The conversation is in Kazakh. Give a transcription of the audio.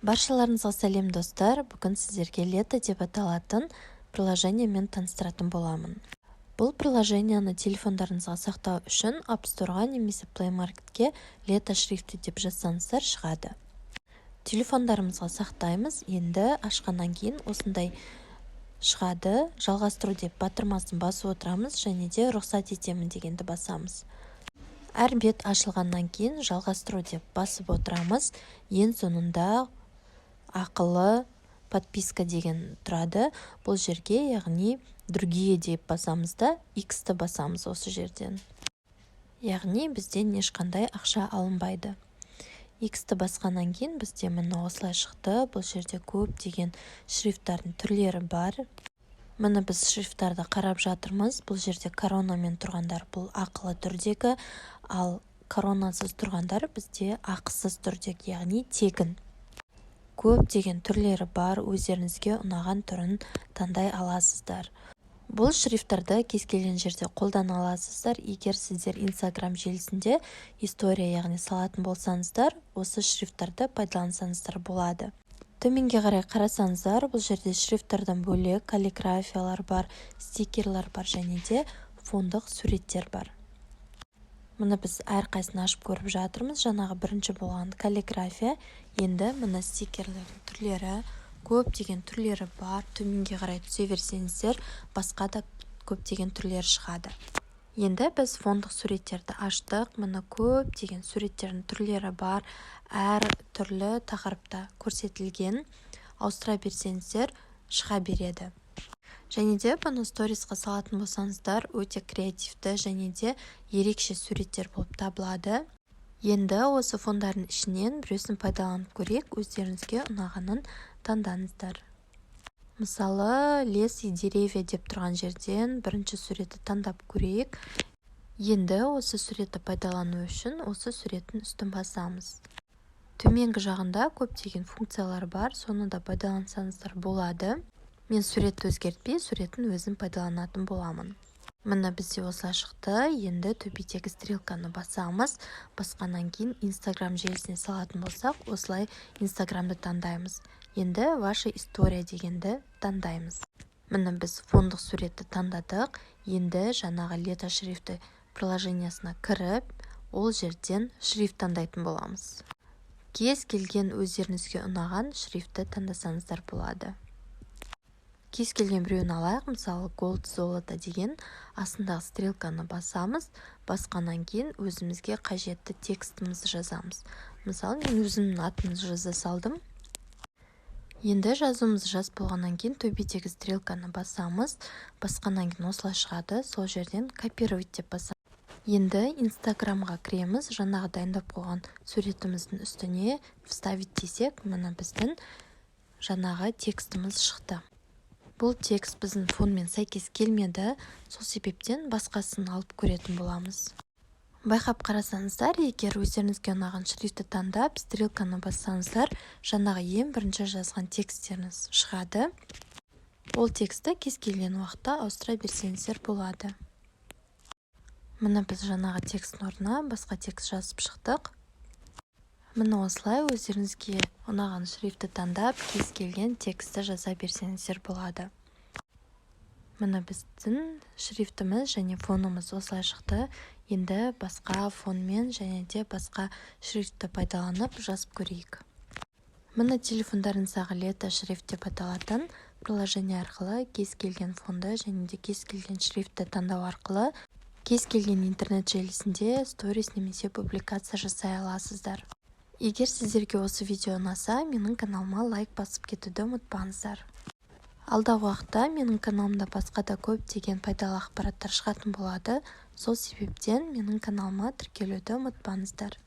Баршаларыңызға сәлем, достар! Бүгін сіздерге Лето деп аталатын приложениемен таныстыратын боламын. Бұл приложениені телефондарыңызға сақтау үшін App Store'ға немесе Play Marketке «Лето шрифты» деп жазсаңыздар, шығады. Телефондарымызға сақтаймыз. Енді ашқаннан кейін осындай шығады. «Жалғастыру» деп батырмасын басып отырамыз және де «Рұқсат етемін» дегенді басамыз. Әр бет ашылғаннан кейін «Жалғастыру» деп басып отырамыз. Ең соңында «Ақылы подписка» деген тұрады. Бұл жерге, яғни «Другие» деп басамыз да, X-ті басамыз осы жерден, яғни бізден ешқандай ақша алынбайды. X-ті басқаннан кейін бізде, міне, осылай шықты. Бұл жерде көптеген шрифттардың түрлері бар. Міне, біз шрифттарды қарап жатырмыз. Бұл жерде коронамен тұрғандар — бұл ақылы түрдегі, ал коронасыз тұрғандар бізде ақысыз түрдегі, яғни тегін. Көптеген түрлері бар, өздеріңізге ұнаған түрін таңдай аласыздар. Бұл шрифттарды кез келген жерде қолдана аласыздар. Егер сіздер Инстаграм желісінде история, яғни салатын болсаңыздар, осы шрифттарды пайдалансаңыздар болады. Төменге қарай қарасаңыздар, бұл жерде шрифттардан бөлек каллиграфиялар бар, стикерлер бар және де фондық суреттер бар. Міне, біз әрқайсысын ашып көріп жатырмыз. Жаңағы бірінші болған каллиграфия. Енді, міне, стикерлердің түрлері, көптеген түрлері бар. Төменге қарай түсе берсеңіздер, басқа да көптеген түрлері шығады. Енді біз фондық суреттерді аштық. Міне, көптеген суреттердің түрлері бар, әр түрлі тақырыпта көрсетілген. Ауыстыра берсеңіздер, шыға береді. Және де бұны сторисқа салатын болсаңыздар, өте креативті және де ерекше суреттер болып табылады. Енді осы фондардың ішінен біреусін пайдаланып көрейік. Өздеріңізге ұнағанын таңдаңыздар. Мысалы, «Лес и деревья» деп тұрған жерден бірінші суретті таңдап көрейік. Енді осы суретті пайдалану үшін осы суреттің үстін басамыз. Төменгі жағында көптеген функциялар бар, соны да пайдалансаңыздар болады. Мен суретті өзгертпей, суреттің өзін пайдаланатын боламын. Міне, бізде осылай шықты. Енді төбедегі стрелканы басамыз. Басқаннан кейін Инстаграм желісіне салатын болсақ, осылай Инстаграмды таңдаймыз. Енді «Ваша история» дегенді таңдаймыз. Міне, біз фондық суретті таңдадық. Енді жаңағы Лето шрифті приложениясына кіріп, ол жерден шрифт таңдайтын боламыз. Кез келген өздеріңізге ұнаған шрифтті таңдасаңыздар болады. Кез келген біреуін алайық, мысалы, «Голд золото» деген. Астындағы стрелканы басамыз. Басқаннан кейін өзімізге қажетті текстімізді жазамыз. Мысалы, мен өзімнің атымды жаза салдым. Енді жазуымызды жазып болғаннан кейін төбедегі стрелканы басамыз. Басқаннан кейін осылай шығады. Сол жерден «Копировать» деп басамыз. Енді Инстаграмға кіреміз. Жаңағы дайындап қойған суретіміздің үстіне «Вставить» десек, міне, біздің жаңағы текстіміз шықты. Бұл текст біздің фонмен сәйкес келмеді, сол себептен басқасын алып көретін боламыз. Байқап қарасаңыздар, егер өздеріңізге ұнаған шрифтті таңдап, стрелканы бассаңыздар, жаңағы ең бірінші жазған тексттеріңіз шығады. Ол текстті кез келген уақытта ауыстыра берсеңіздер болады. Міне, біз жаңағы тексттің орнына басқа текст жазып шықтық. Міне, осылай өздеріңізге ұнаған шрифтті таңдап, кез келген текстті жаза берсеңіздер болады. Міне, біздің шрифтіміз және фонымыз осылай шықты. Енді басқа фонмен және де басқа шрифтті пайдаланып жазып көрейік. Міне, телефондарыңыздағы Лето шрифт деп аталатын приложение арқылы кез келген фонды және де кез келген шрифтті таңдау арқылы кез келген интернет желісінде сторис немесе публикация жасай аласыздар. Егер сіздерге осы видео ұнаса, менің каналыма лайк басып кетуді ұмытпаңыздар. Алдағы уақытта менің каналымда басқа да көптеген пайдалы ақпараттар шығатын болады. Сол себептен менің каналыма тіркелуді ұмытпаңыздар.